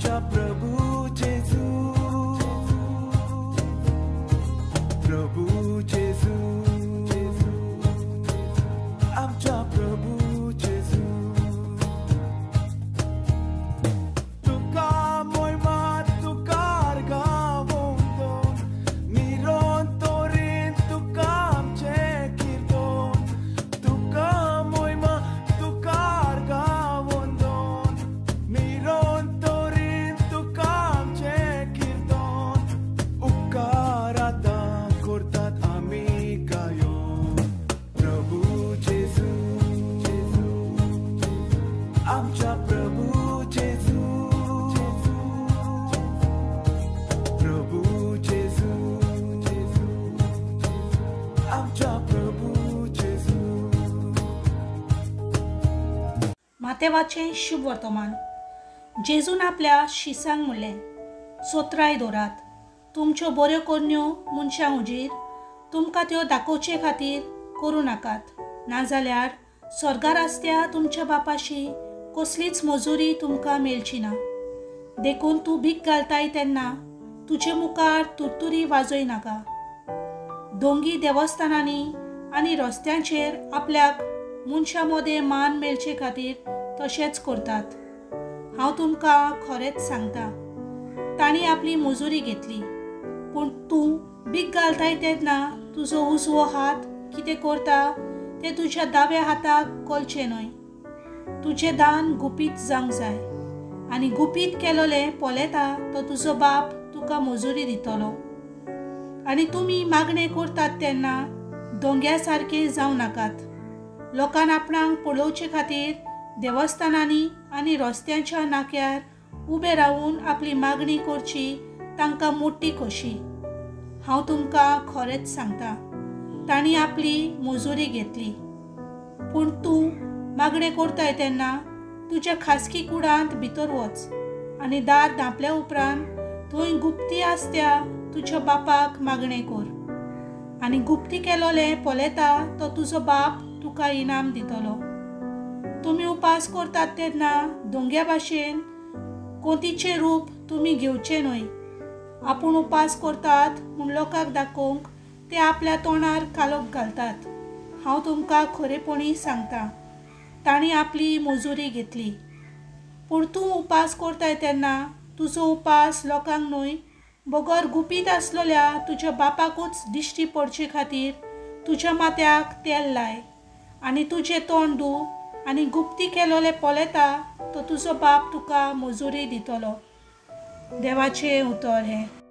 आमच्या प्रभू जेजू, प्रभू जेजू, आमच्या प्रभू जेजू. तुका मोयमा तुका गावोन निरंतरीन तुका आमचें कीर्तन, तुका मोयमा तुका गावोन निरंतरीन तुका आमचें कीर्तन. उपकार आतां करतात आमी गायो प्रभू जेजू, आमच्या प्रभू जेजू, प्रभू जेजू, आमच्या प्रभू जेजू. मातेवाचें शुभ वर्तमान. जेजून आपल्या शिसांक म्हणलें, सोत्राय दवरात, तुमच्यो बऱ्यो करण्यो मनशां हुजीर तुमकां त्यो दाखोवचे खातीर करूं नाकात, नाजाल्यार स्वर्गार आसत्या तुमच्या बापाशी कसलीच मजुरी तुमकां मेळची ना. देखून तूं भीक घालताय तेन्ना तुजे मुखार तुरतुरी वाजय नाका. दोंगी देवस्थानांनी आनी रस्त्यांचेर आपल्याक मनशां मदें मान मेळचे खातीर तशेंच करतात. हांव तुमकां खरेंच सांगता, तांणी आपली मजुरी घेतली. पूण तूं भीक घालताय तेन्ना तुजो उजवो हात कितें करता तें तुज्या दाव्या हाताक कळचें न्हय. तुजें दान गुपीत जावंक जाय आनी गुपीत केलोलें पळयता तो तुजो बाप तुका मजुरी दितलो. आनी तुमी मागणें करतात तेन्ना दोंग्या सारके जावं नाकात. लोकान आपणाक पळोवचे खातीर देवस्थानांनी आनी रस्त्यांच्या नाक्यार उबे रावून आपली मागणी करची तांकां मोटी खोशी. हांव तुमकां खरेंच सांगता, तांणी आपली मजुरी घेतली. पूण तूं मागणें करताय तेन्ना तुज्या खासगी कुडांत भितर वच आनी दार धांपल्या उपरांत थंय गुप्ती आसत्या तुज्या बापाक मागणें कर, आनी गुप्ती केलोलें पळयता तो तुजो बाप तुका इनाम दितलो. तुमी उपास करतात तेन्ना दोंग्या भाशेन कोतीचें रूप तुमी घेवचें न्हय. आपूण उपास करतात म्हूण लोकांक दाखोवंक ते आपल्या तोंडार कालोख घालतात. हांव तुमकां खरेपणी सांगता, तांणी आपली मजुरी घेतली. पूण तूं उपास करताय तेन्ना तुजो उपास लोकांक न्हय बगर गुपीत आसलेल्या तुज्या बापाकूच दिश्टी पडचे खातीर तुज्या माथ्याक तेल लाय आनी तुजें तोंड धू, आनी गुप्ती केलोलें पळयता तो तुजो बाप तुका मजुरी दितलो. देवाचें उतर हें.